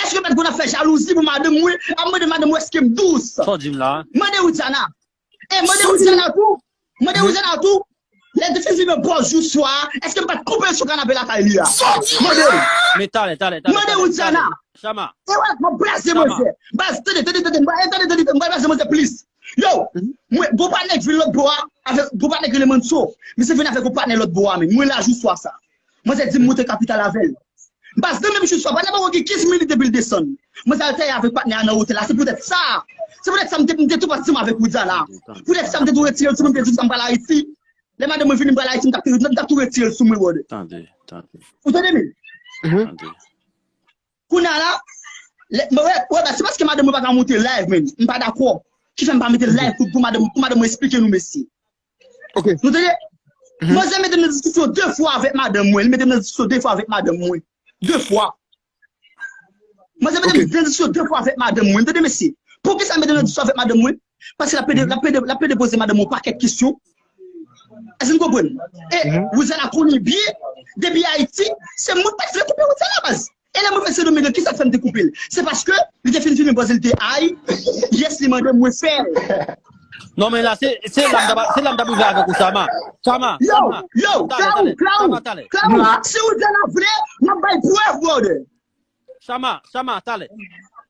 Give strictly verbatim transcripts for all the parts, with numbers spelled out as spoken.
Èske m pa t konn ap fè jalouzi pou madanm mwen? Ap mande madanm mwen èske m dous? Sa w di m la? Mande Widiana. E mande Widiana tou. Mande Widiana tou. Lè te fin vin nan pòz jou swa, èske m pa t koupe l sou kanape lakay li a? Mande l. Men talè, talè, talè. Mande Widiana. Chama. E wè, m ap blaze manzè. Baz, tande, tande, tande, m pral, tande, tande, tande, m pral blaze manzè plis. Yo, mwen, gon patnè k vin lòt bò a, avèk, gon patnè k rele Manso. Misye vin avèk yon patnè lòt bò a, men. Mwen la jou swa sa. Manzè di m moute kapital avè l. Baz, nan menm jou swa, patnè pa wè gen kenz minit depi l desann. Manzè al tèyè avèk patnè a nan otèl la. Se poutèt sa. Se poutèt sa m te, m te tou pati ansanm avèk Widiana. Poutèt sa m te tou retire l sou mwen, m te di sa m pral Ayiti. Lè madanm mwen vini, m pral Ayiti, m t ap, m t ap tou retire l sou mwen, brother. Tande, tande. Ou tande, men? Tande. Kounye a la, lè, mwen, wè, wè, se paske madanm mwen pa ka monte live, men. M pa dakò. Ki fè m pa mete live pou, pou madanm, pou madanm mwen esplike nou, mesye. Ok. Nou tande? Manzè mete m nan diskisyon de fwa avèk madanm mwen. Li mete m nan diskisyon de fwa avèk madanm mwen. De fwa. Manzè mete m nan diskisyon de fwa avèk madanm mwen. Tande, mesye. Poukisa l mete m nan diskisyon avèk madanm mwen? Paske l ap plede, l ap plede, l ap plede poze madanm mwen yon pakèt kesyon. Èske n konprann? E Widiana konnen byen, depi Ayiti, se mwen k pa t vle koupe Widiana, baz. E lè mwen fè Sendomeng, kisa k fè m te koupe l? Se paske li te fin vini, baz, li te ay, yes, li mande mwen fè l. Non, men la, se, se la m t ap, se la m t ap rive avèk ou, Chama. Chama, yo, Chama, yo, talè, Klaou, talè, Klaou, Chama, talè. Klaou, si Widiana vle, m ap bay prèv, brother. Chama, Chama, talè,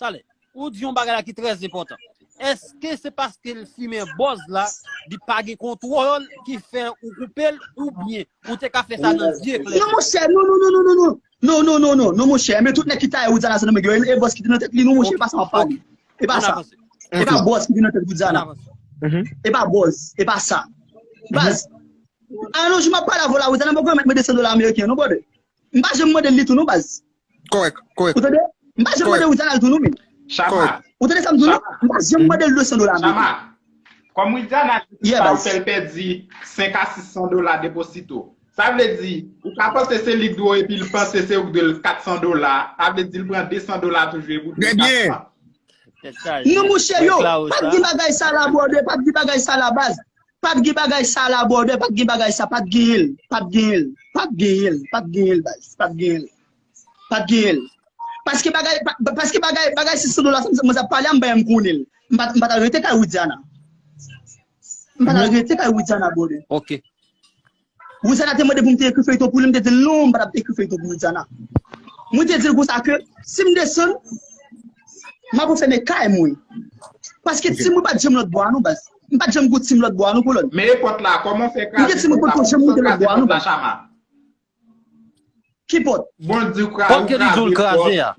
talè. Ou di yon bagay la ki trè enpòtan. Èske se paske l fimen bòz la, li pa gen kontwòl ki fè ou koupe l, oubyen ou te ka fè sa nan zye klè? Non, monchè, non, non, non, non, non, non. Non, non, non, non, non, monchè. Men tout nèg ki taye Widiana Sendomeng yo, e, e bòz ki te nan tèt li, non, monchè, e pa sa m ap pale. E pa sa. E pa bòz ki te nan tèt Widiana. E pa bòz, e pa sa. Baz, a yon jou m ap pale avè w la, Widiana poko janm mande mwen de san dola ameriken, non, brother. M pa janm mande l li tou, non, baz. Kòrèk, kòrèk. Ou tande? M pa janm mande Widiana l tou, non, men. Chama. Ou tande sa m di w, non? M pa janm mande l de san dola ameriken. Chama. Kòm Widiana di sa, ou fè l pèdi senk a sis san dola deposito. Sa vle di, ou ka panse se li k dwe w epi l panse se ou k dwe l kat san dola. Sa vle di, l pran de san dola toujou epi w dwe l kat san. Non, monchè, yo, pa t gen bagay sa la, brother, pa t gen bagay sa la, baz. Pa t gen bagay sa la, brother, pa t gen bagay sa, pa t genyen l, pa t genyen l, pa t genyen l, pa t genyen l, baz, pa t genyen l. Pa t genyen l. Paske bagay, pa, paske bagay, bagay sis san dola, sa, mwen sa pale a, m pa janm konnen l. M pa, m pa t al rete kay Widiana. M pa t al rete kay Widiana, brother. Ok. Widiana te mande pou m te ekri feyton pou li, m te di l non, m pa t ap ekri feyton pou Widiana. Mwen te di l konsa ke si m desann, m ap fèmen kay mwen. Paske ti mwen pa t janm lòt bò a non, baz. M pa t janm gon ti m lòt bò a non, kolòn. Men e pòt la, kòman w fè kraze pòt la? Poukisa w kraze pòt la, Chama? Ki pòt? Bon, di w kraze pòt. Pòt ke li di w l kraze a.